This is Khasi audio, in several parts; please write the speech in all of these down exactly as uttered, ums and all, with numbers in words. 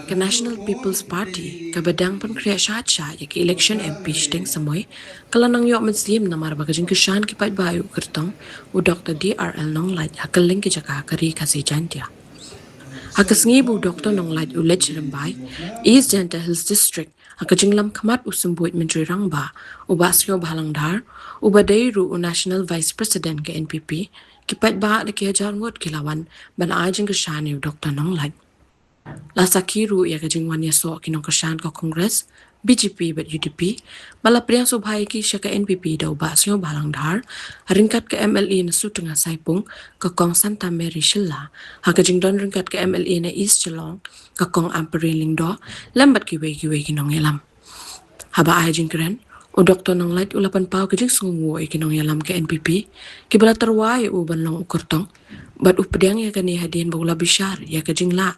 Ka National People's Party, kaba dang pynkhreh shad shad ïa ka election M P shiteng samoi, ka la nang ïoh mynsiem namar ba ka jingkyrshan ki paidbah ïa u kyrtong, u Doktor D R L Nonglait, ha kylleng ki jaka ka Ri Khasi Jaiñtia. Ha ka sngi ba u Doktor Nonglait u leit sha Rymbai, East Jaiñtia Hills District, ha ka jinglam khmat u Symbud Myntri Rangbah, u Bah Sniawbhalang Dhar, uba dei ruh u National Vice President ka N P P, ki paidbah da ki hajar ngut ki la wan ban ai jingkyrshan ïa u Doktor Nonglait. La sakhi ruh ïa ka jingwan ïasoh ki nongkyrshan ka Congress, B J P bad U D P, ba la pdiang sngewbha ïa ki sha ka N P P da u Bah Sniawbhalang Dhar, ha ryngkat ka M L A na Sutnga Saipung, ka Kong Santa Mary Shylla, ha ka jingdon ryngkat ka M L A na East Shillong, ka Kong Ampareen Lyngdoh, lem bad kiwei kiwei ki nongïalam. Haba ai jingkren, u Doktor Nonglait u la pynpaw ka jingsngewnguh ïa ki nongïalam ka N P P, kiba la tyrwa ïa u ban long u kyrtong, bad u pdiang ïa kane hadien ba u la bishar ïa ka jinglah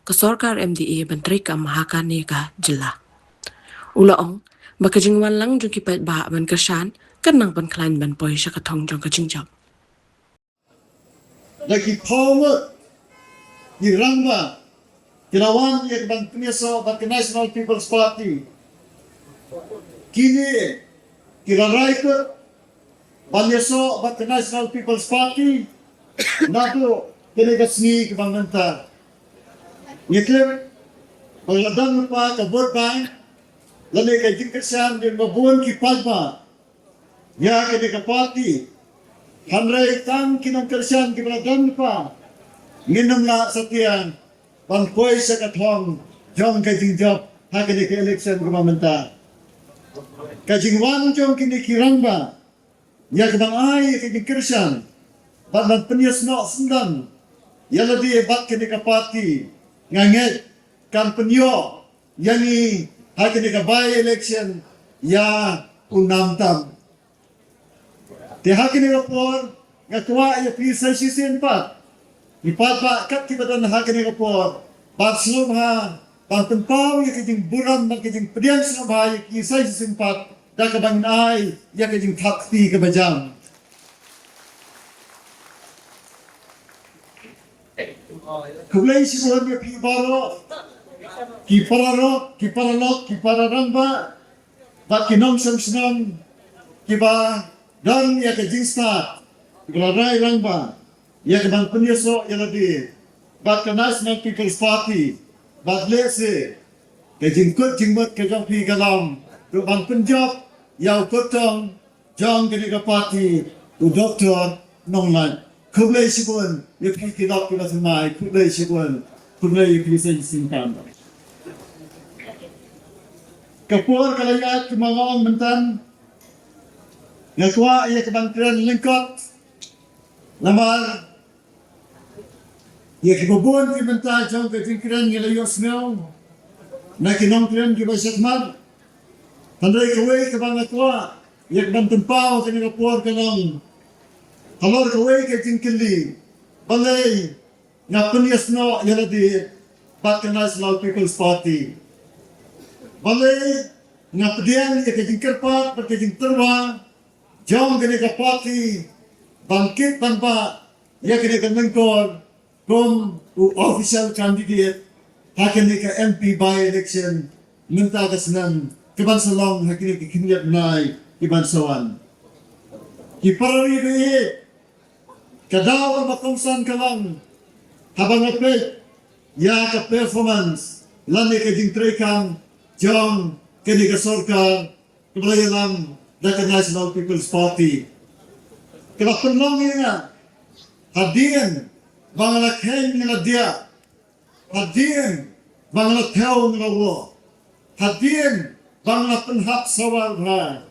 ka sorkar M D A ban treikam ha kane ka jylla. U la ong ba ka jingwan lang jong ki paidbah ban kyrshan kan nang pynkhlaiñ ban poi sha ka thong jong ka jingjop. Da ki phew ngut ki rangbah ki la wan ïa ka ban pynïasoh bad ka National People's Party. Kine ki la rai kut ban ïasoh bad ka National People's Party naduh kane ka sngi kaba mynta. Ngi tip ba la don lypa ka vote bank lane ka jingkyrshan jong ba bun ki paidbah ïa kane ka party. Hynrei tang ki nongkyrshan kiba la don lypa ngin ym lah satia ban poi sha ka thong jong ka jingjop ha kane ka election kaba mynta. Ka jingwan jong kine ki rangbah ïa ka ban ai ïa ka jingkyrshan bad ban pynïasnoh syndon ïa lade bad kane ka party, nga ngeit kan pynïoh ïa ngi ha kane ka by election ïa u nam tam. Te ha kane ka por nga kwah ïa phi sa shisien pat, ki paidbah kat kiba don ha kane ka por, ban sngewbha ban pynpaw ïa ka jingburom bad ka jingpdiang sngewbha ïa ki sa shisien pat da kaba ngin ai ïa ka jingthap kti kaba jam. Khublei shibun ïa phi baroh, ki paralok, ki paralok, ki pararangbah bad ki nongshong shnong kiba don ïa ka jingstad, kiba la rai rangbah ïa ka ban pynïasoh ïa lade bad ka National People's Party. Bad lehse ka jingkut jingmut ka jong phi ka long ruh ban pynjop ïa u kyrtong jong kane ka party, u Doktor Nonglait. Khublei shibun ïa phi ki lok ki la thymmai, khublei shibun, khublei ïa phi sa shisien pat. Ka por ka la ïaid kumba nga ong mynta, nga kwah ïa ka ban kren lyngkot namar ïa kiba bun ki bynta jong ka jingkren ngi la ïohsngew na ki nongkren kiba shakhmat. Hynrei kawei kaba nga kwah ïa ka ban pynpaw kane ka por ka long halor kawei ka jingkylli, balei nga pynïasnoh ïa lade bad ka National People's Party? Balei nga pdiang ïa ka jingkyrpad bad ka jingtyrwa jong kane ka party ban kit ban bah ïa kane ka lyngkor kum u official candidate ha kane ka M P by-election mynta ka snem, ka ban sa long ha kine ki khyndiat bnai ki ban sa wan. Ki para ri ba ïeit, ka daw kaba kongsan ka long haba nga peit ïa ka performance lane ka jingtreikam jong kane ka sorkar kaba la ïalam da ka National People's Party. Ka la pynlong ïa nga hadien ba nga la kheiñ nga la diah, hadien ba nga la thew nga la woh, hadien ba nga la pynhap sawa bha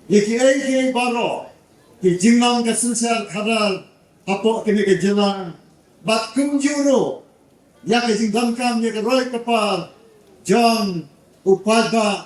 ïa kiei kiei baroh ki jinglong ka synshar khadar hapoh kane ka jylla, bad kumjuh ruh ïa ka jingdonkam ïa ka roi ka par jong u paidbah